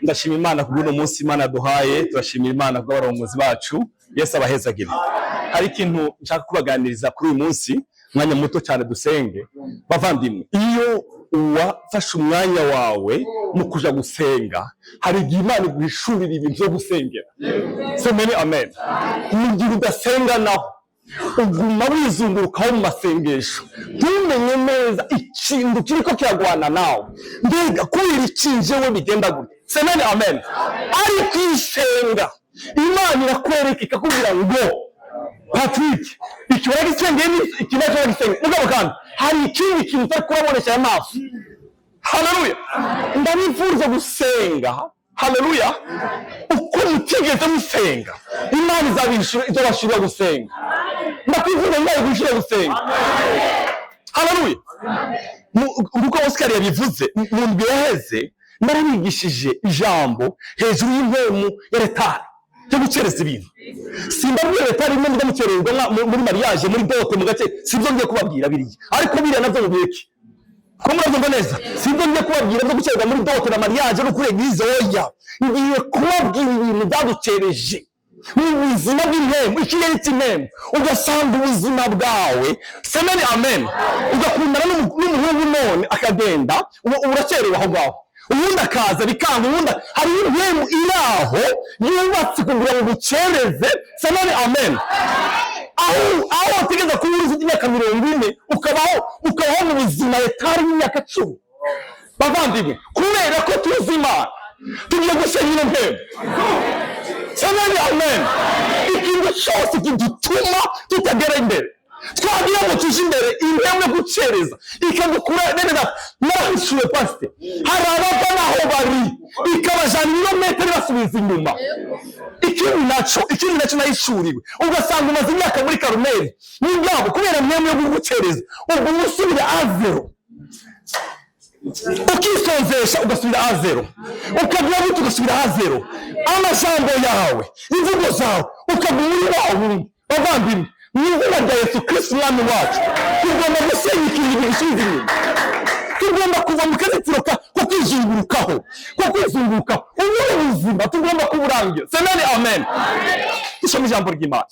Ndashima Imana kubw'uno munsi Imana duhaye, turashimira Imana kubw'abarongozi bacu. Yesu abahezagire. Hari ikintu nshaka kubaganiriza kuri uyu munsi, umwanya muto cyane dusenge. Bavandimwe, iyo uwafashe umwanya wawe mu kuja gusenga, hari igihe Imana iguhishurira ibintu byo gusengera. Semeni amen. Mu gihe udasenga naho uguma wizungurukaho mu masengesho, ntumenye neza ikintu kiriko kiragwana nawe. Mbega kubera iki we bigenda gutya? Semeni amen. Ariko isenga, Imana irakwereka, ikakubwira ngo: "Patrick, iki waragisengeye, iki nacyo waragisengeye." Mugabo kandi hari ikindi kintu utari kurabonesha aya maso. Haleluya! Ndabifuriza gusenga. Haleluya! Uko mutigeze musenga, Imana izabishura, izabashirira gusenga. Ndakwifuza Imana igushira gusenga. Haleluya! Nkuko Oscar yabivuze, mu ndwi yaheze narabigishije ijambo hejuru y'impemu ya retard yo gukereza ibintu. Simbabwira retard imwe muza mukererwa muri mariage, muri dot, mu gace. Sibyo ngiye kubabwira biriya, ariko biriya navyo mubireke. Ko murabyumva neza? Sibyo ngiye kubabwira byo gukererwa muri dot na mariage no kuri église. Oya, ngiye kubabwira ibintu byadukereje mu buzima bw'impemu, ikirere cy'impemu, ugasanga ubuzima bwawe, semeni amen, ugakundana n'umuhungu none akagenda, ubu urakerewe aho ngaho, ubundi akaza bikanga, ubundi hari impemu iri aho yubatse kugira ngo ugukereze. Semeni amen. Aho wategeza kuba uri ufite imyaka 40, ukabaho mu buzima retard y'imyaka 10. Bavandimwe, kubera ko tuzi Imana, tugiye gusenya ino mpemu. Semeni amen. Ikintu cyose kidutuma tutagera imbere, twagira ngo tuje imbere, impemu yo gucereza ikagukura. Bene data, narahishuwe pasite, hari abava n'aho bari ikabajana ibirometero ibasubiza inyuma. Ikindi nacyo nahishuriwe, ugasanga umaze imyaka muri Karumeli n'ingabo, kubera mpemu yo gucereza ubwo usubira à zéro, ukisonzesha ugasubira à zéro, ukagira gute, ugasubira à zéro, amajambo yawe, imvugo zawe, ukaguma uri wa wundi. Bavandimwe, mu izina rya Yesu Kristo Umwami wacu, tugomba gusenya ikintu gisubiza inyuma. Tugomba kuva mu kazitiro ko kwizungurukaho. Ubu buzima tugomba kuburangira. Semeni amen. Dusome ijambo ry'Imana.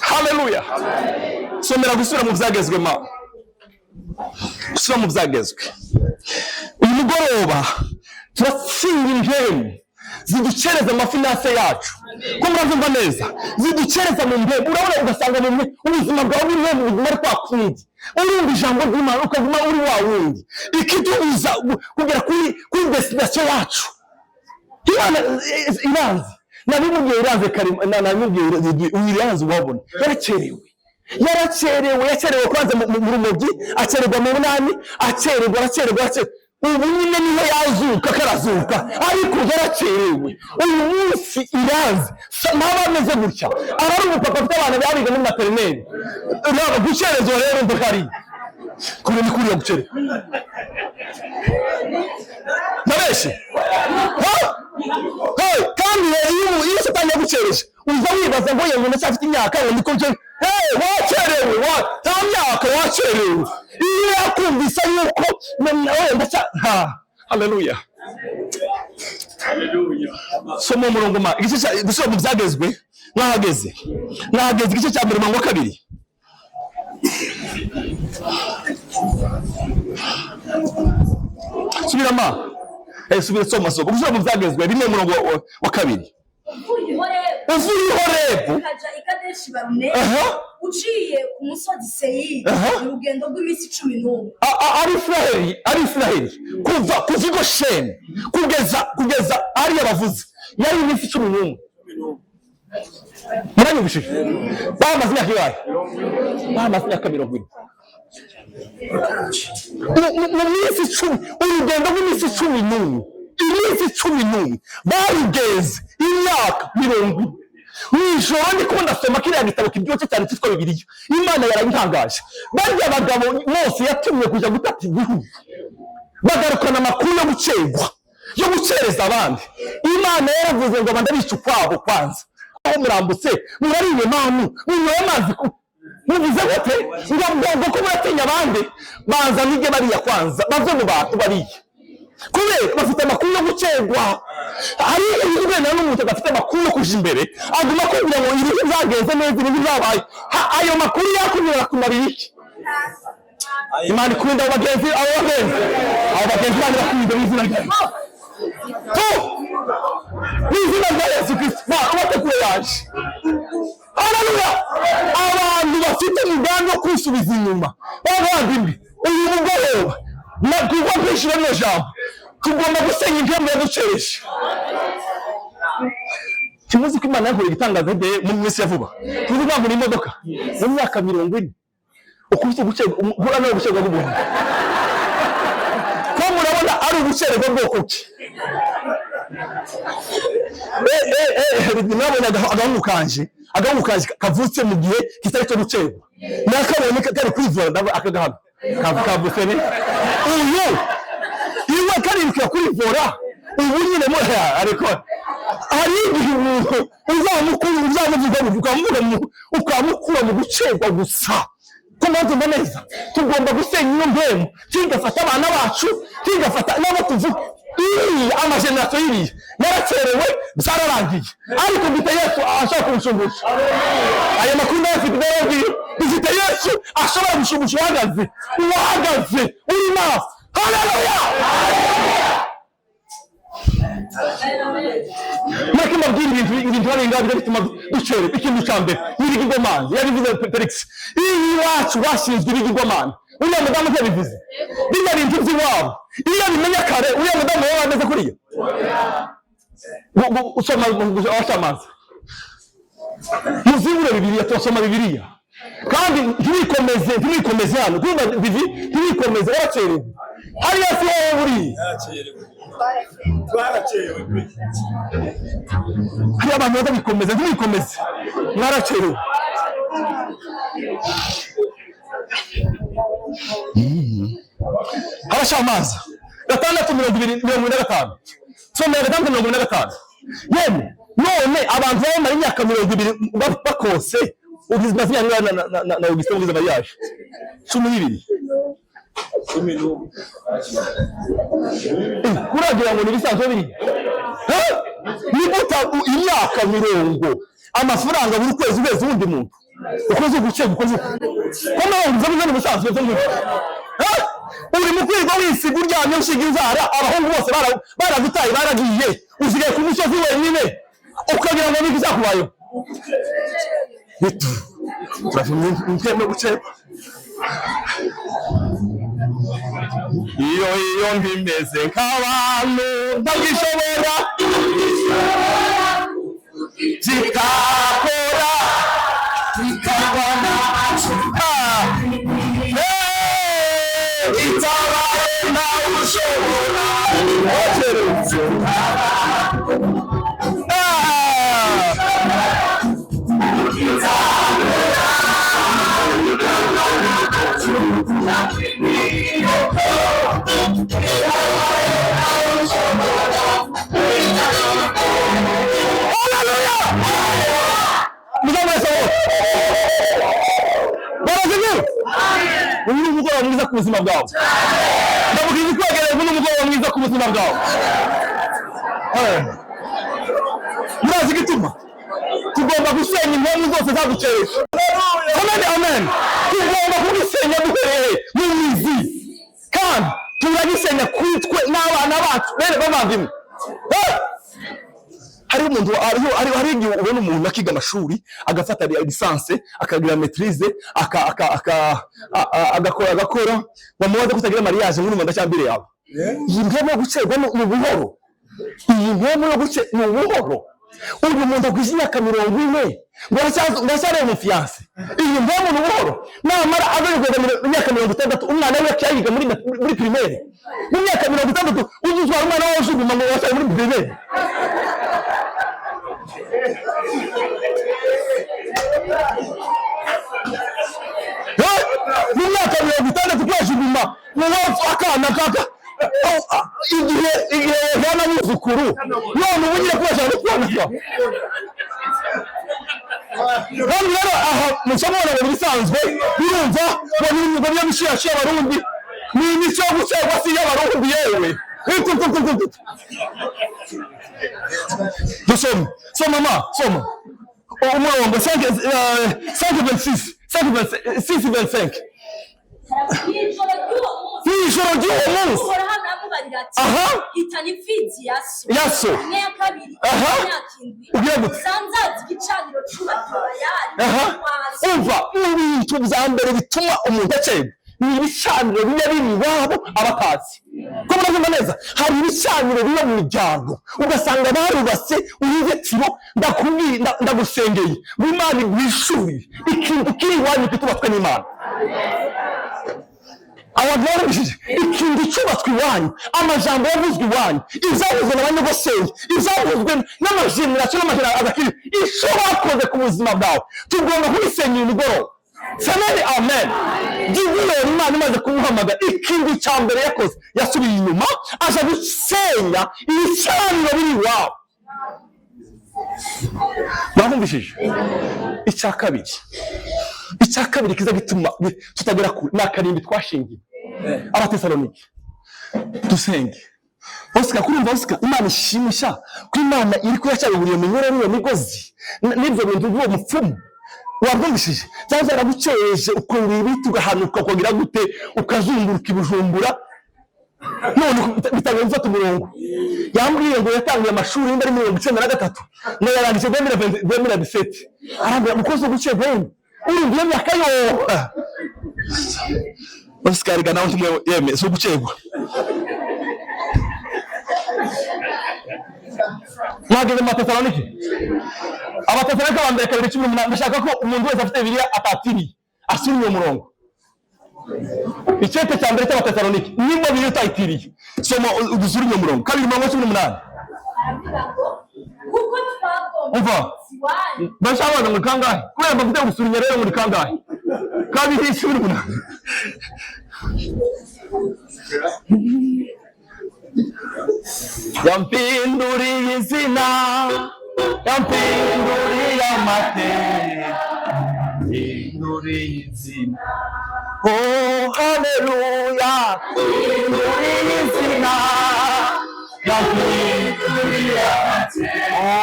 Haleluya! Somera gusubira mu byagezwe, ma gusubira mu byagezwe. Uyu mugoroba turatsinda impemu ziducereza ama finances yacu. Ko murabyumva neza? Ziducereza mu mpemu. Urabona, ugasanga mu ubuzima bwawe bw'impemu buguma ari kwa kundi, urumva ijambo ry'Imana ukaguma uri wa wundi, ikitubuza kugera kuri destination yacu. Imana iranze, nabimubwiye iranze kare, nabimubwiye uyu iranze, wabona yarakerewe, yarakerewe, yakerewe kwanza mu rumogi, akererwa mu bunani, akererwa, arakererwa, arakererwa. Ubu nyine niho yazuka, karazuka, ariko yarakerewe. Uyu munsi iranze ntaba ameze gutya, aba ari umupapa afite abana babiga muri maternelle. Raba gukerezwa rero, ndahari kure ni kuriya gukererwa. Ndabeshe? Ha? Hey, kandi rero iyo satani yagucereje, uza wibaza ngo yego, ndacyafite imyaka, ngo niko nje. Hey, wakerewe nta myaka, wakerewe. Iyo yakumvise yuko ndacya ha. Haleluya! Soma umurongo ma igice cya gusubira mu byagezwe. Mwahageze? Mwahageze? Igice cya mbere, umurongo wa kabiri. Subirama, subira, soma, soma gusubira mu byagezwe 1, umurongo wa kabiri. Uvuye i Horebu, Uvuye i Horebu, ukaja i Kadeshi Baruneya, uciye ku musozi Seyiri, urugendo rw'iminsi 11. Abisiraheli kuva i Gosheni kugeza hariya bavuze yari iminsi 11. Muranyumvishije? Bamaze imyaka ingahe? Bamaze imyaka 40 mu minsi 10, urugendo rw'iminsi 11, iminsi 11 barugenze imyaka 40. Mu ijoro ndiko ndasoma kiriya gitabo kiryoshye cyane cyitwa Bibiliya, Imana yarabitangaje. Barya bagabo Mose yatumye kujya gutata igihugu, bagarukana amakuru yo gucerwa, yo gucereza abandi. Imana yaravuze ngo abanza bica ukwabo kwanza. Aho murambutse, murariye manu, munyoye amazi, muvuze gute ngo ko muratinya abandi? Banza mwige bariya kwanza, bave mu bantu bariya. Kubera bafite amakuru yo gucerwa. Hari ibigenda n'umuntu adafite amakuru yo kuja imbere, aguma akubwira ngo ibintu byagenze neza, ibintu byabaye. Ayo makuru yakubwira akumarira iki? Imana ikunda abo bagenzi, abo bagenzi, abo bagenzi Imana ibakunda mu izina rya Yesu. Tu! Mu izina rya Yesu Kristo, ubatekure yaje. Haleluya! Abantu bafite umugambi wo kwisubiza inyuma, bavandimwe, uyu mugoroba kubwo kwishura rino jambo, tugomba gusenya impamvu yaducereje. Kimuzi ko Imana yakoreye igitangaza hirya mu minsi ya vuba. Tuzi ko bagura imodoka mu myaka 40. Ukubise gucerwa, guhura no gucerwa bw'umuntu. Ko murabona ari ugucererwa bwoko ki? Nabonye agahungu kanje kavutse mu gihe kitari cyo gucerwa. Nakabonye kari kwivura, ndabona akagahano. Kavutse ne? Uyu iwe karibukira kwivura, ubu nyine ariko hari igihe umuntu uzamuvuga ukamukura mu gucerwa gusa. Ko mpamvu neza tugomba gusenya iyo mpemu, tigafata abana bacu, tigafata n'abo tuvuga. Iriya amajenerasiyo iriya yaracerewe, byararangiye, ariko dufite Yesu ashobora kubishumbusha. Aya makuru nayo afite ndababwira, dufite Yesu ashobora gushumbusha uhagaze, uhagaze uri maso. Haleluya! Mureke mbabwire ibintu barenga bijya bituma ducererwa. Ikintu cya mbere ni ibigirwamana. Yabivuze Felix, iyo iwacu bashinzwe ibigirwamana, uriya mudamu ntiyabivuze. Biriya bintu by'iwabo iyo bimenya kare, uriya mudamu yaba ameze kuriya. Usoma abacamanza, muzibure Bibiliya, turasoma Bibiliya kandi ntibikomeze hano, ntibikomeze, waracerewe hariya si wowe buriya. Hari abantu batabikomeza, ntibikomeze, mwaracerewe. Abacamanza 6:25, soma 6:25. Yemwe none abantu bamara imyaka 20 bakose, ubuzima na Augustin ubwiza mariage 12. Kuragira ngo nibisanzwe biri. Nibuta imyaka 40 amafaranga buri kwezi ubeze undi muntu. Ukoze gucega ukoze. Ko nawe uvuze ngo bisanzwe byo muri. Uri mu kwirwa wisiga uryamye ushiga inzara, abahungu bose baragutaye baragiye. Usigaye ku musozi wenyine ukagira ngo niki cyakubayeho. Turafite gucega. Iyo iyo mbimeze nk'abantu ndagishobora zikakora zikabona itabaye nawe ushobora. Uyu ni umugoroba mwiza ku buzima bwawe. Ndabwira ikwegereye, uyu ni umugoroba mwiza ku buzima bwawe. Murazi igituma tugomba gusenya impamvu zose zaducereje. Amen, amen. Tugomba kugisenya duhereye mu mizi, kandi turagisenya kuri twe n'abana bacu bene bavandimwe. Hari umuntu, hari igihe ubona umuntu akiga amashuri agafata lisanse akagira maîtrise agakora, bamubaza ko utagira mariage ngo urumva cyambere yawe. Iyi mpemu yo gucerwa ni ubuhoro. Iyi mpemu yo gucerwa ni ubuhoro. Uyu muntu agwiza imyaka 40 ngo aracyareba umufiyanse. Iyi mpemu ni ubuhoro. Namara aje imyaka 60 umwana we akiyiga muri primaire. Mu myaka 60 uzuzwa umwana wawe uzuguma ngo aracyari muri primaire. Mu myaka 60 kwajuguma muwapfa akana kaka igihe yajyana n'uzukuru none ubu nyine kubashaka no kubana. Kandi rero aha mucamubona ngo bisanzwe birumva ngo niyo mishiyashi y'abarundi ni imico yo gucerwa si iy'abarundi yewe. Dusome, soma ma, soma umurongo 5:26, 5:26, Mw'ijoro ry'uwo munsi, mw'ijoro ry'uwo munsi, Uhoraho aramubarira ati: Aha. "Hitana imfizi ya so, Ya so. imwe ya kabiri, Aha. imyaka 7, Ugira gute? usanzaze igicaniro cubakiwe Bayali Aha. kwa so." Umva, mu bintu bya mbere bituma umuntu acerwa ni ibicaniro biba biri iwabo abatazi ko murabyumva neza. Hari ibicaniro biba mu miryango, ugasanga barubatse uruzitiro. Ndakubwiye, ndagusengeye ngo Imana iguhishurire ikintu kiri iwanyu kitubatswe n'Imana. Abantu barabishije ikintu cyubatswe iwanyu, amajambo yavuzwe iwanyu, ibyavuzwe na banyogosenge, ibyavuzwe n'amajenerasiyo n'amajenerasiyo adakiri, icyo bakoze ku buzima bwawe, tugomba kubisenyera imigoroba. Semeni amen. Gidiyoni, Imana imaze kumuhamagara, ikintu cya mbere yakoze, yasubiye inyuma aza gusenya ibicaniro biri iwabo. Mwahumvishije? Icya kabiri kiza gituma tutagera kure ni akarimbi twashingiye. Abatesalonike, dusenge. Oscar, kurumva Oscar, Imana ishimisha ko Imana iri kuyacyabiburiye iyo minyururu, iyo migozi n'ibyo bintu by'uwo mupfumu. Wabyumvishije? Cyangwa byaragucereje, ukurura ibiti, ugahanuka, ukagira gute, ukazunguruka i Bujumbura, none bitangiye gufata umurongo. Yambwiye ngo yatangiye amashuri nimba ari 93, ngo yarangije 2017. Arambwira umukozi wo gucegwa yemwe, urumva iyo myaka yo. Oscar gana undi mwe yeme, si ugucegwa. Mwageze mu Batesalonike, Abatesalonike ba mbere 2:18. Ndashaka ko umuntu wese afite Bibiliya atatiriye asura uwo murongo. Icyete cya mbere cy'Abatesalonike, nimba Bibiliya utayitiriye, soma udusure uwo murongo, 2:18. Aravuga ngo: "Kuko twagomba Umva. kuza iwanyu." Bashaka ngo kangahe? Kubera bafite gusubinya rero muri kangahe? 2:18. Yampinduriye izina, yampinduriye amateka, yampinduriye izina. Oh, haleluya! Yampinduriye izina, yampinduriye amateka.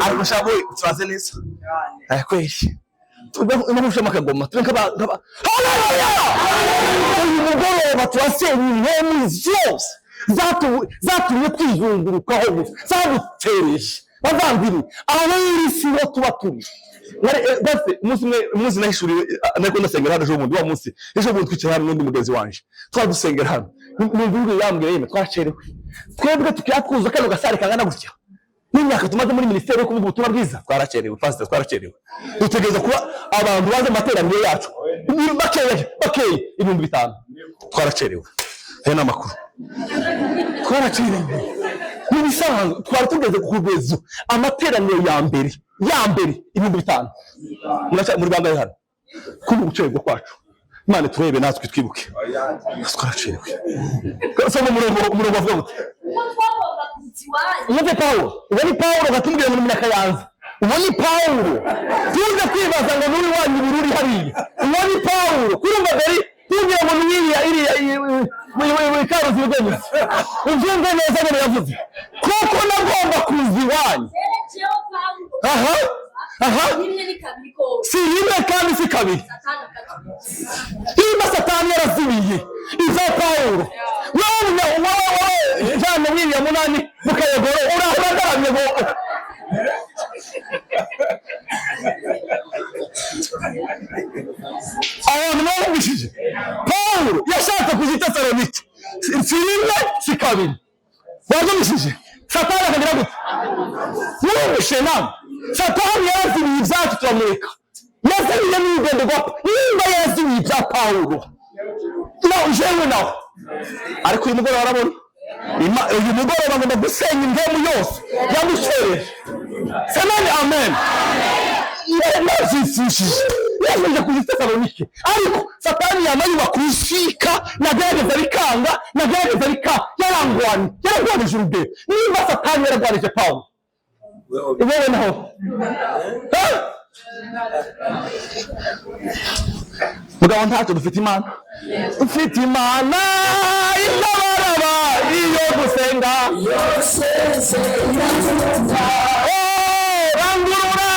Ariko shabo tubaze neza. Eh, kweli tuba akagoma tube nk'aba. Haleluya! Uyu mugoroba turasenya impemu zose zatumye twizungurukaho gusa, zadutereje. Bavandimwe, aho iri si ho tuba turi. Basi umunsi umwe, umunsi nahishuriwe, nariko ndasengera hano ejo bundi, wa munsi ejo bundi twicara hano n'undi mugenzi wanje, twadusengera hano, numva ijwi yambwira: "Yemwe, twaracerewe twebwe tukiyatwuza kano gasare kangana gutya n'imyaka tumaze muri minisiteri yo kuvuga ubutumwa bwiza. Twaracerewe, pastor, twaracerewe. Dutegereza kuba abantu baza amateraniro yacu ni bakeya bakeya, 5000. Twaracerewe." Aya ni amakuru. Twaracerewe mu bisanzwe, twari tugeze ku rugwezo, amateraniro ya mbere ya mbere, 5000. Muri bangahe hano? Kuba ugucererwa kwacu, Imana turebe natwe twibuke, twaracerewe. Soma umurongo. Umurongo wavuga gute? Kuko twagomba kuza iwanyu. Umve Pawulo, uwo ni Pawulo gatubwira ngo ni Munyakayanza. Uwo ni Pawulo, tuze kwibaza ngo n'uri wanyu Bururi hariya. Uwo ni Pawulo, kurumva dore tubwira ngo ni iriya iriya karuzi rwemeze. Ubyumve neza nyine, yavuze kuko nagomba kuza iwanyu. Rero jewe Pawulo, Aha aha. rimwe ni kabiri kose, Si rimwe kandi si kabiri, Satani akatubuza. Niba Satani yarazibiye iza Pawulo, wowe wowe wowe jana wiriya munani mukayogoro, urahora agaramye ngo abantu bumvishije. Pawulo yashatse kuza i Tesalonike si rimwe si kabiri. Wabyumvishije? Satani akagira gute? Wumvishe nawe, Satani yarazibiye ibyacu, turamureka, yazibiye n'urugendo rwa. Nimba yarazibiye ibya Pawulo, nawe jewe nawe. Ariko uyu mugoroba arabona, uyu mugoroba ngomba gusenya impemu yose yamucereje. Semeni amen. Nabyifujije, yaje kuza i Tesalonike, ariko Satani yama yubaka urusika, nagerageza bikanga, nagerageza bikanga. Yarangwanye, yaragwanije urugero. Nimba Satani yaragwanije Pawulo, wowe naho? Ha? Mugabo ntacyo, dufite Imana, dufite Imana itabaraba iyo gusenga. Oh, rangurura,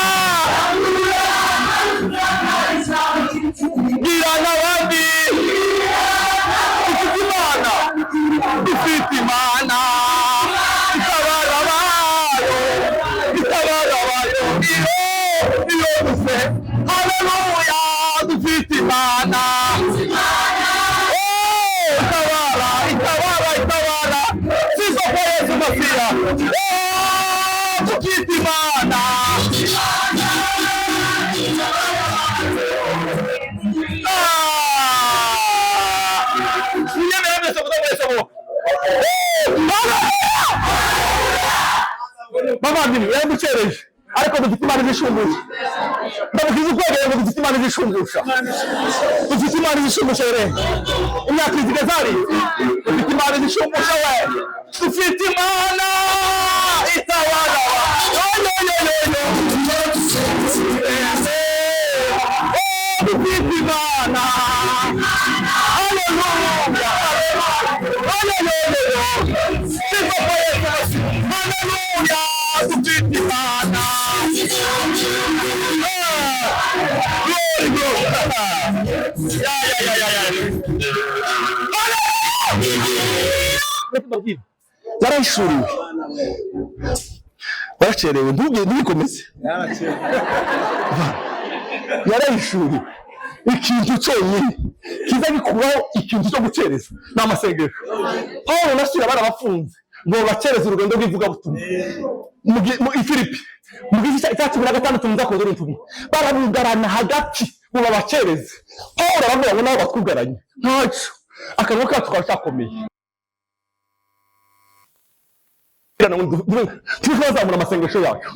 gira n'abandi. Dufite Imana, dufite Imana itabara abayo, itabara abayo iyo gusenga. Haleluya, dufite Imana. Oh, itabara, itabara, itabara. Sifa kwa Yesu Masiya. Oh, dufite Imana. Ah! Mwemere mwese muze mwese mu. Bavandimwe, yaraducereje ariko dufite Imana izishumbusha. Ndabwiza ukwegera ngo dufite Imana izishumbusha, dufite Imana izishumbusha rero. Imyaka izigeze hariya, dufite Imana izishumbusha we. Dufite Imana itabara. Yoyoyoyoyo, dufite Imana. Haleluya, haleluya. Sifa kwa Yesu Masihi. Haleluya, dufite Imana. Ah, glory, glory. Ya, ya, ya, ya, ya. Haleluya. Yarahishuriwe. Waracerewe, ntubikomeze. Yarahishuriwe. Ikintu cyonyine kiza gikuraho ikintu cyo gucereza ni amasengesho. Pawulo na Sila barabafunze ngo bacereze urugendo rw'ivugabutumwa i Filipi mu gice cya 16 muza kongera intumwa, barabugarana hagati ngo babacereze. Pawulo aravuga ngo nabo batwugaranye ntacyo, akanwa kacu karacyakomeye. Turi kubazamura amasengesho yacu.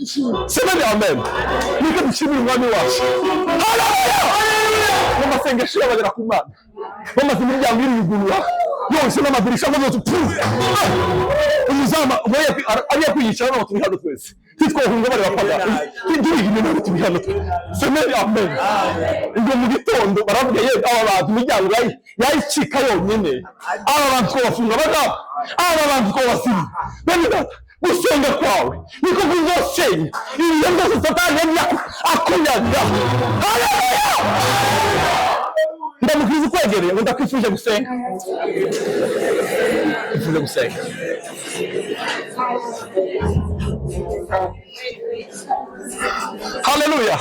Semeni amen. Niko dushimira Umwami wacu. Haleluya. Mu masengesho y'abagera ku Mana, bamaze imiryango iriyugurura yose n'amadirisha avuze pu. Umuzamu ariya kwiyicara n'aho turi hano twese titwohunga bari bapaga turiga ibintu turi hano. Semeni amen. Ubwo mu gitondo baravuga: "Ye, aba bantu imiryango yayicika yonyine, aba bantu twabafunga bagabo, aba bantu twabasiba." Bene data, gusenga kwawe niko kuzosenya ibihe byose Satani yari akunyaga. Haleluya. Ndamukiriza ukwegereye ngo ndakwifuje gusenga, kwifuje gusenga. Haleluya,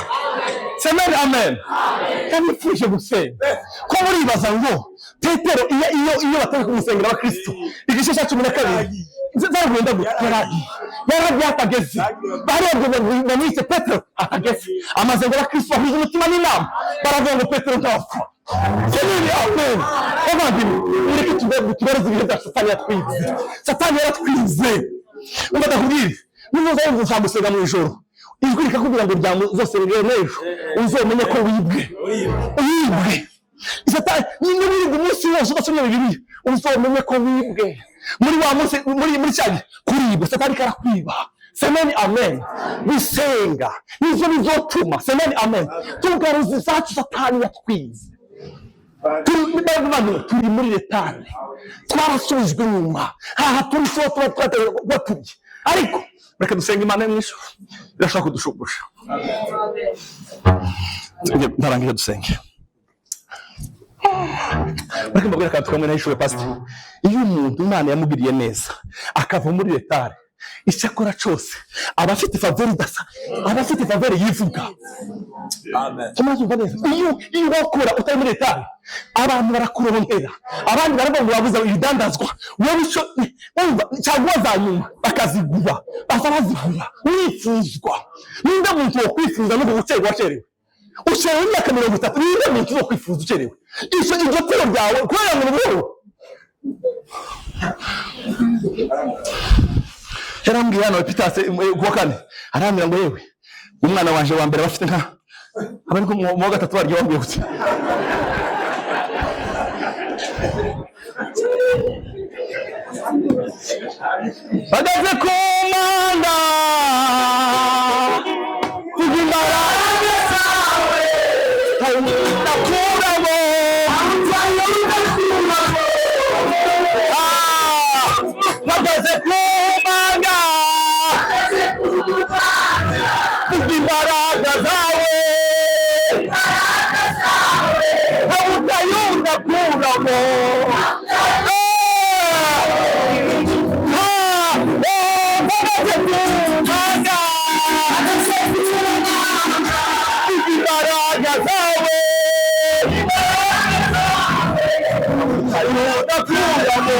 semeni amen. Ndamwifuje gusenga. Ko muribaza ngo Petero iyo batari kumusengera, abakristo igice cya 12 zaragenda gute? Yaragiye, yaragiye atageze. Barebye bamwise Petero atageze, amaze ngo abakristo bahuze umutima n'inama, baravuga ngo Petero ntapfa. Semeni amen. Bavandimwe, mureke tugareze ibihe byacu Satani yatwize. Satani yaratwize. Umva ndakubwire, niba wumva ushaka gusenga mu ijoro, ijwi rikakubwira ngo ryama uzosengere n'ejo, uzomenye ko wibwe, wibwe. Satani niba wirirwa umunsi wose udasomye Bibiliya, uzomenye ko wibwe muri wa munsi, muri cya gihe kuribwa Satani karakwiba. Semeni amen. Gusenga nivyo bizotuma, semeni amen, tugaruza izacu Satani yatwize. Turi muri retard, twarasubijwe inyuma. Haha turi so tuba twabatubye, ariko reka dusenge. Imana yo mu ijuru irashobora kudushumbusha. Ndarangije, dusenge. Reka mbabwire akantu kamwe nahishuwe, pastor. Iyo umuntu Imana yamugiriye neza akava muri retard, icyo akora cyose aba afite faveur idasa, aba afite faveur yivuga. Tumaze neza. Iyo wakora utari muri retard, abantu barakurondera, abandi baravuga ngo babuze ibidandazwa, wowe icyo umva cyangwa za nyuma bakazigura, baza bazigura, wifuzwa. Ninde muntu wo kwifuza no gucerwa? Wacerewe, ucerewe imyaka 30, ninde muntu wo kwifuza ucerewe icyo iryo tiro ryawe kubera ngo ni buhoro? Yarambwiye hano Epitase kuwa kane, arambwira ngo yewe, umwana wanje wa mbere bafite nka abari ko mu wa gatatu baryo wambwiye gute. Bageze ku manda tugira imbaraga. Imbaraga zawe udakuramo.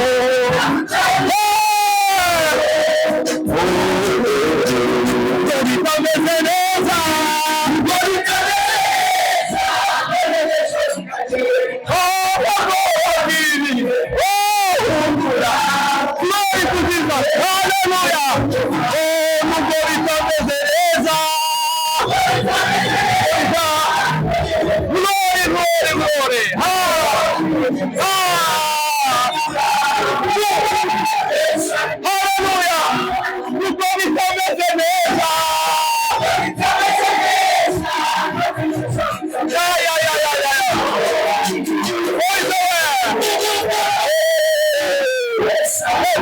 Bitameze neza, Glory to Jesus. Hallelujah. Oh, nubwo bitameze neza. Glory, glory, glory. Ha! Ha! Hallelujah. Nubwo bitameze neza. Ya, ya, ya, ya, ya. Voice away.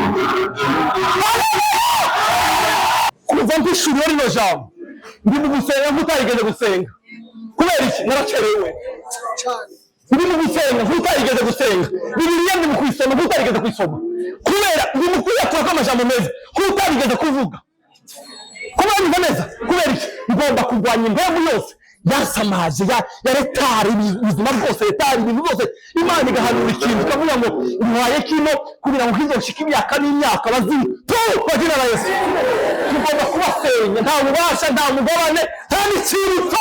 Kuva mpishuriwe rino jambo, ndi mu gusenga nk'utarigeze gusenga. Kubera iki? Naracerewe. Ndi mu gusenga nk'utarigeze gusenga. Bibiliya ndi mu kuyisoma nk'utarigeze kuyisoma, kubera ndi mu kuyatura kw'amajambo meza nk'utarigeze kuvuga. Kuba nyumva neza. Kubera iki? Ngomba kurwanya impamvu yose yasamaje ya retard, ubuzima bwose retard, ibintu byose. Imana igahanura ikintu, ikavuga ngo ntwaye kino kugira ngo kizoshike imyaka n'imyaka. Bazimu tu, kwa jina la Yesu, tugomba kubasenya. Nta bubasha, nta mugabane, nta n'ikintu.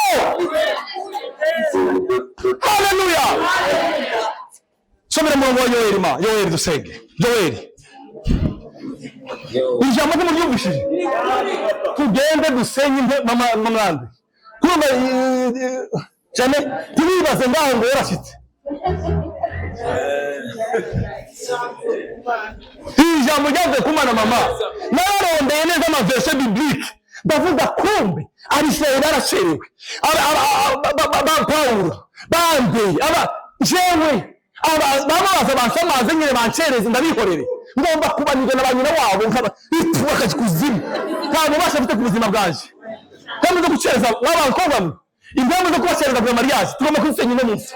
Haleluya! Somera umurongo wa Yoeli. Ma Yoeli, dusenge. Yoeli, ijambo ntimuryumvishije? Tugende dusenye impe mama mamwande kurumva cyane. Ntibibaze ngaho ngo yarashyitse. Iri jambo ryavuye ku Mana. Mama, nararondeye neza ama versets bibliques, ndavuga kumbe Abisirayeli baracerewe. Ba Pawulo bandeye aba jewe baba baza bansamaze nyine, bancereze, ndabihorere. Ngomba kubaniga na ba nyina wabo nkaba itu bakajya kuzimu. Nta bubasha mfite ku buzima bwanje kandi zo gucereza mw'abakobwa mwe, impamvu zo kubacereza bwa mariage tugomba kuzisenya uno munsi.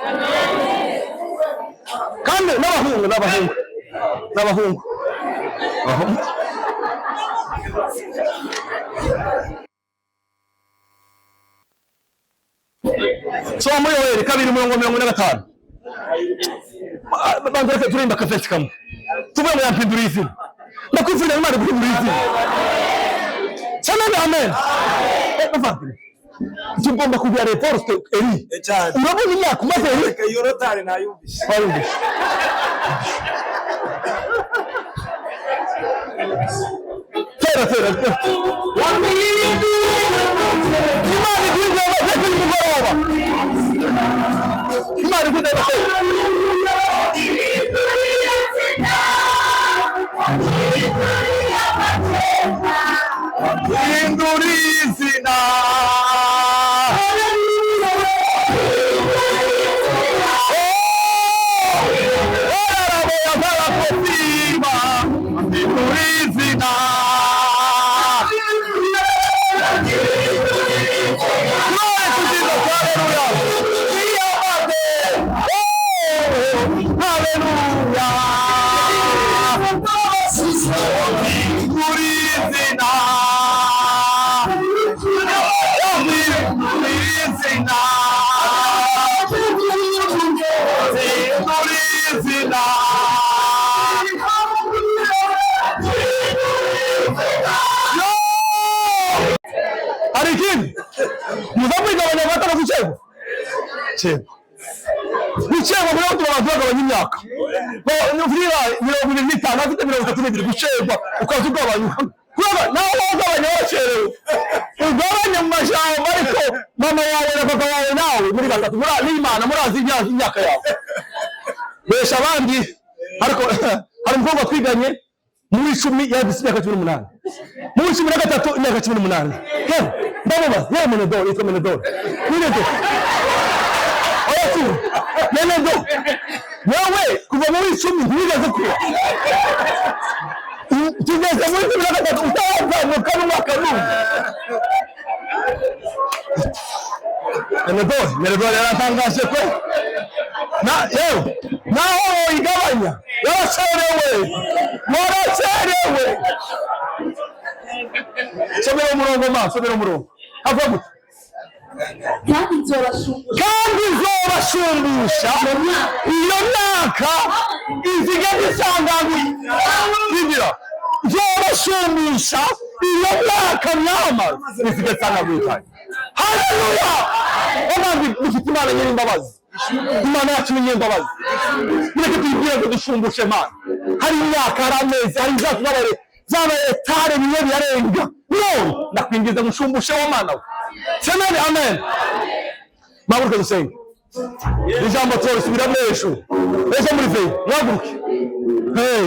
Kandi n'abahungu, n'abahungu, n'abahungu, abahungu. Soma muri Yoheli 2 umurongo 45. Banza reka turimba akavesi kamwe, tuvuge ngo yampinduriye izina. Ndakwifurira Imana guhindura izina cyane. Amen. Bavandimwe, tugomba kugira révolte. Eri Cyane. Urabona imyaka umaze, Eri? Reka iyo retard nayumvise. Warumvise? Tera, tera. Imana iguhindura amateka y'umugoroba. Imana iguhindura amateka. Hindura izina. Hindura izina. Glory to Jesus. Hallelujah. Iyamate. Oh, hallelujah. Hindura izina. Hindura izina. Hindura izina. Yo! Hari ikindi muza mwigabanya amata no gucerwa cerwa gucerwa muri aho abantu bagabanya imyaka. Niba 25 afite 32, gucerwa ukaza ugabanya, kubera nawe wagabanya wacerewe. Ugabanye mu majambo, ariko mama wawe na papa wawe nawe muri batatu n'Imana murazi imyaka yawe. Besha abandi. Ariko hari umukobwa twiganye muri 10, yagize imyaka 18, muri 13 imyaka 18. Yewe, ndamubaza: "Yewe Menedoro," yitwa Menedoro, "Menedoro, oya tu Menedoro, wewe kuva muri 10 ntiwigeze kuba, tugeze muri 13 utarazamuka n'umwaka n'umwe?" Menedoro, Menedoro yaratangaje ko na yewe naho woyigabanya yaracerewe, waracerewe. Somera umurongo, ma somera umurongo. Havuga gute? Kandi nzobashungusha. Kandi Nzobashumbusha iyo myaka inzige zisanganguye. Bibira nzobashumbusha iyo myaka mwamaze inzige zisanganguye cyane. Haleluya! Abandi dufite Imana nyir'imbabazi. Imana yacu ni nyir'imbabazi. Mureke tuyibwire ngo dushumbushe Mana. Hari imyaka, hari amezi, hari imyaka zabaye zabaye tare bimwe birarenga. None ndakwingiza ngo ushumbushe wa Mana we. Semeni amen. Mwahaguruke dusenge. Ijambo turisubiramo ejo, ejo muri veille. Mwahaguruke. Hey.